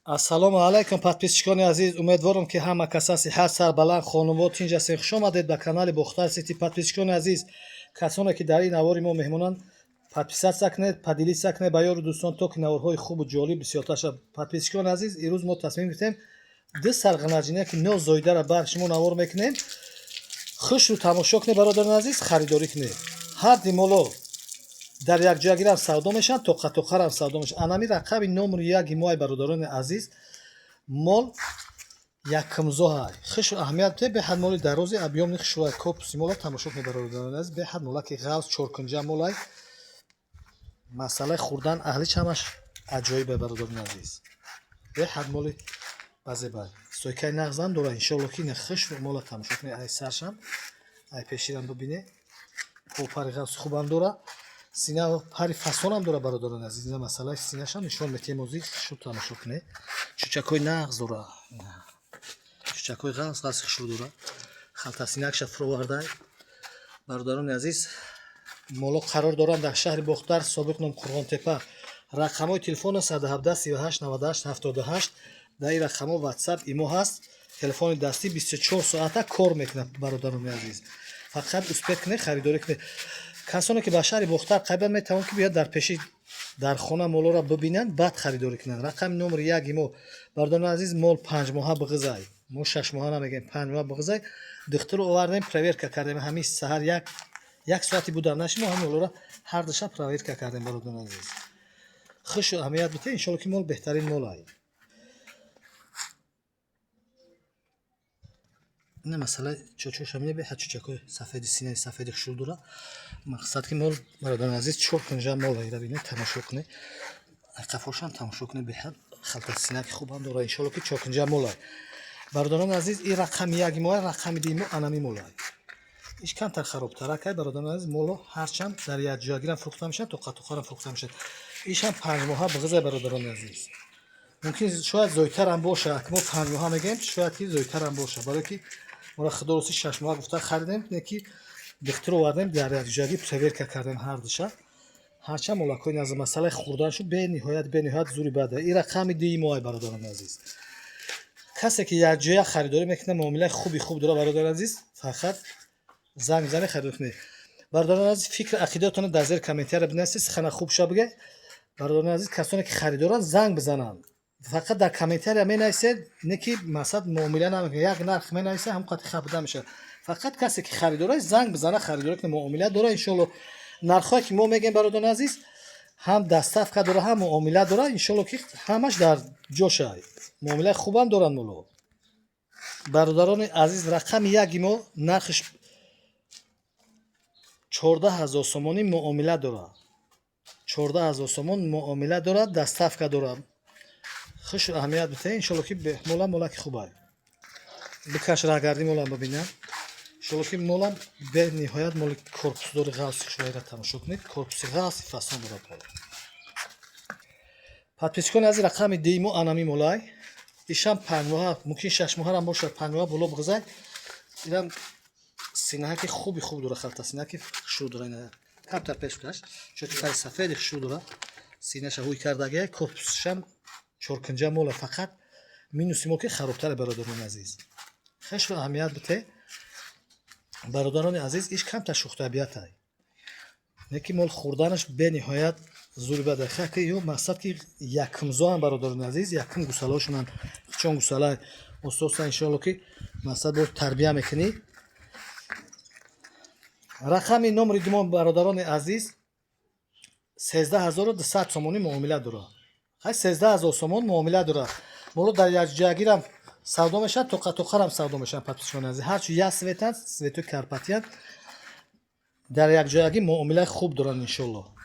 Ассалому алайкум, подписчикони азиз. Умедворам, ки ҳама каса сиҳат, сарбаланд, хонумот тинҷ ҳастед. Хуш омадед ба канали Бохтар Сити. Подписчикони азиз, касоне ки дар ин навори мо меҳмонанд, подписаться кунед, поделиться кунед ба ёру дӯстон, то ки наворҳои хубу ҷолиб бисёртар шавад. Подписчикони азиз, ирӯз мо тасмим гирифтем, ду сарғанаҷина, ки нозоидаро бар шумо навор мекунем. Хушрӯ тамошо кунед, бародарони азиз, харидорӣ кунед. Ҳар ди моло дар якҷоягирам савдо мешаванд, тоқа-тоқарам савдо мешаванд. Анами рақами номери яки мои, бародарони азиз, мол якумзоҳай. Хушу аҳамият бите, беҳад моли дарози, объёмный, хушрӯай. Корпуси мола тамошо кунед, бародарони азиз, беҳад молаки ғавз, чоркунҷа молай. Масъалаи хӯрдан аҳлиш ҳамаш аҷоибе, бародарони азиз, беҳад моли базебай. Стойкаи нағзам дора, иншоалло, ки хуш мола тамошо кунед. Ай саршам, ай пеширам бибине, попари ғавзи хубам дора, сина пари фасонам дора, бародарони азиз. Ина масъалаи синашам нишон метиҳем озӣ. Хушрӯ тамошо кунед, чӯчакҳои нағз дора, чӯчакҳои ғавз ғавзи хушрӯ дора, халтасинакша фуровардай. Бародарони азиз, моло қарор доранд дар шаҳри Бохтар, собиқ ном Қурғонтепа. Рақамҳои телефона 117 38 98 78. Дар ин рақамҳо Ватсап, Имо ҳаст. Телефони дастӣ 24 соата кор мекунад. Бародарони азиз, фақат успеть кунед, харидорӣ кунед. Касоне ки ба шаҳри Бохтар қайбан, метавон ки биёяд, дар пеши дар хона молоро бибинанд, баъд харидорӣ кунанд. Рақами номери яки мо, бародарони азиз, мол 5 моҳа биғизай. Мо 6 моҳа намегӯем, 5 моҳа биғизай. Духтурро овардем, проверка кардем. Ҳамин саҳар як соати будан наши, мо ҳамин молоро ҳар ду шаб проверка кардем. Бародарони азиз, хушу аҳамият бите, иншоалло, ки мол беҳтарин мол ай. Ина масъала чочошам беҳад чӯчакҳои сафеди, синаи сафеди хушрӯ дора. Мақсад ки мол, бародарони азиз, чор кунҷа мол ира бинед, тамошо кунед, қафошам тамошо кунед, беҳад халтасинаки хубам дора. Иншоалло, ки чоркунҷа молай. Бародарони азиз, ин рақами яки мо, рақами дуюми мо анами молай. Иш камтар харобтаракай. Бародарони азиз, моло ҳарчанд дар якҷоягирам фурӯхта мешавад, тоқатоқарам фурӯхта мешавад. Ишам 5 моҳа биғизай, бародарони азиз. Мумкин, шояд зойтарам боша. Мо 5 моҳа мегӯем, шояд ки зойтарам боша, барое ки мора худо рости 6 моҳа гуфта харидем, не ки духтур овардем, дар якҷоягӣ проверка кардем ҳар душа. Ҳарчанд молакҳои назар, масъалаи хӯрданшу бениҳоят, бениҳоят зури бада. Ин рақами дуюми моай, бародарони азиз. Касе ки якҷоя харидорӣ мекунад, муомилаи хуби хуб дорад. Бародари азиз, фақат занг бизанед, харидорӣ кунед. Бародарони азиз, фикр ақидаатонро дар зери комментария бинависед, сухана хуб ша бигӯед. Бародарони азиз, касоне ки харидоранд, занг бизананд. Фақат дар комментария менависед, не ки масалан муомила намекунед, як нарх менависед, ҳам қати хабида мешавад. Фақат касе ки харидорад, занг бизана, харидорӣ кунад, муомила дорад, иншоалло. Нархҳое ки мо мегӯем, бародарони азиз, ҳам доставка дора, ҳам муомила дора, иншоалло, ки ҳамаш дар ҷоша. Муомилаи хубам доранд моло. Бародарони азиз, рақами яки мо нархиш 14 000 сомонӣ, муомила дорад. 14 000 сомон муомила дорад, доставка дорад. Хуш аҳамият битед, иншоалло, ки мола молаки хубай. Бикаш, раҳгардӣ молам бибинам. Иншоалло, ки молам бениҳоят моли корпусдори ғавси хушвайра тамошо кунед, корпуси ғавси фасон дорад мола. Подписчикони азиз, рақами дуюмо анами молай. Ишам 5 моҳа, мумкин 6 моҳарам бошад, 5 моҳа боло биғизай. Инам синаҳаки хуби хуб дора, халта синаки хушрӯ дора. Ина камтар пеш каш, чунки пари сафеди хушрӯ дора, синаша ҳуй кардагия, корпусшам чоркунҷа мола. Фақат минуси мо ки харобтаре. Бародарони азиз, хешро аҳамият бите. Бародарони азиз, иш камтар шӯхтабиатай, не ки мол хӯрданаш бениҳоят зури бада. Хаки ё мақсад ки якумзоам, бародарони азиз, якум гусалаҳошонанд, чон гусала ососа. Иншоалло, ки мақсад боз тарбия мекунӣ. Рақами номери думо, бародарони азиз, 13 200 сомонӣ, муомила дорад. Хай, 13 000 сомон муомила дорад. Моло дар якҷоягирам савдо мешавад, тоқатоқарам савдо мешавад. Подписчикони азиз, ҳарчи як цветанд, цветои карпатиянд, дар якҷоягӣ муомилаи хуб доранд, иншоалло.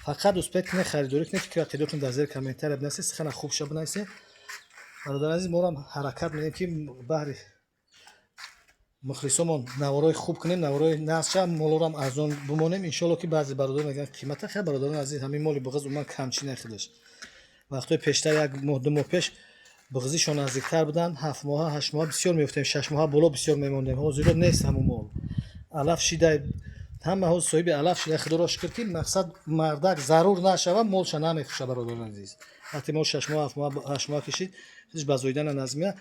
Фақат успеть кунед, харидорӣ кунед. Фикр ақидаатон дар зери комментария бинависед, сухана хуб ша бинависед. Бародари азиз, морам ҳаракат менем, ки баҳри мухлисомон наворои хуб кунем, наворои нағзша, молорам арзон бимонем, иншоалло. Ки баъзе бародарон мегӯянд, қимата. Хай, бародарони азиз, ҳамин моли буғиз умуман камчӣ нахудаш. Вақтҳои пештар, як моҳ, 2 моҳ пеш буғизишон наздиктар буданд, 7 моҳа, 8 моҳа бисёр меёфтем, 6 моҳа боло бисёр мемондем. Ҳозиро нест ҳамун мол, алаф шида. Ҳама ҳоз соҳиби алаф шуда, худоро шукр, ки мақсад мардак зарур нашава, молша намефурӯша. Бародарони азиз, вақте мол 6 моҳ, 7 моҳ, 8 моҳ кишид, худаш ба зоидана назмия,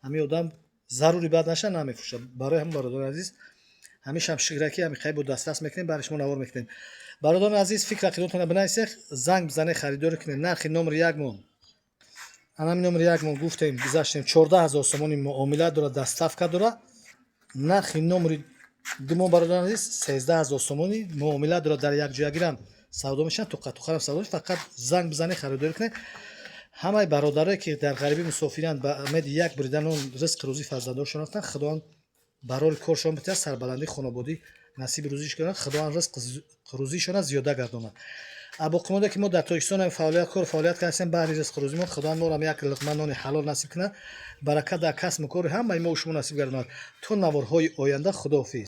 ҳамин одам зарури бад наша, намефурӯша. Барои ҳамин, бародарони азиз, ҳамешам шукра, ки ҳами қайбо дастрас мекунем, барои шумо навор мекунем. Бародарони азиз, фикр ақидотона бинависех, занг бизанед, харидорӣ кунед. Нархи номери як мон, анами номери як мон гуфтем, гузаштем, 14 000 сомони муомила дорад, доставка дорад. Нархи номери ду мон, бародарони азиз, 13 000 сомони муомила дорад. Дар якҷоягирам савдо мешавад, туқатуқарам савдо. Фақат занг бизанед, харидорӣ кунед. Ҳамаи бародарое, ки дар ғарибӣ мусофиранд, ба умеди як буридан он ризқи рӯзии фарзандоншон рафтанд, Худованд барори коршон битиҳад, сарбаландии хонободӣ насиби рӯзиш кунад, Худованд ризқ рӯзишона зиёда гардонад. Боқимонда, ки мо дар Тоҷикистон фаъолият, кор фаъолият кардем, баҳри ризқи рӯзимон, Худованд моро як луқма нони ҳалол насиб кунад, баракат дар касбу кори ҳамаи мо шумо насиб гардонад. То наворҳои оянда, худоҳофиз.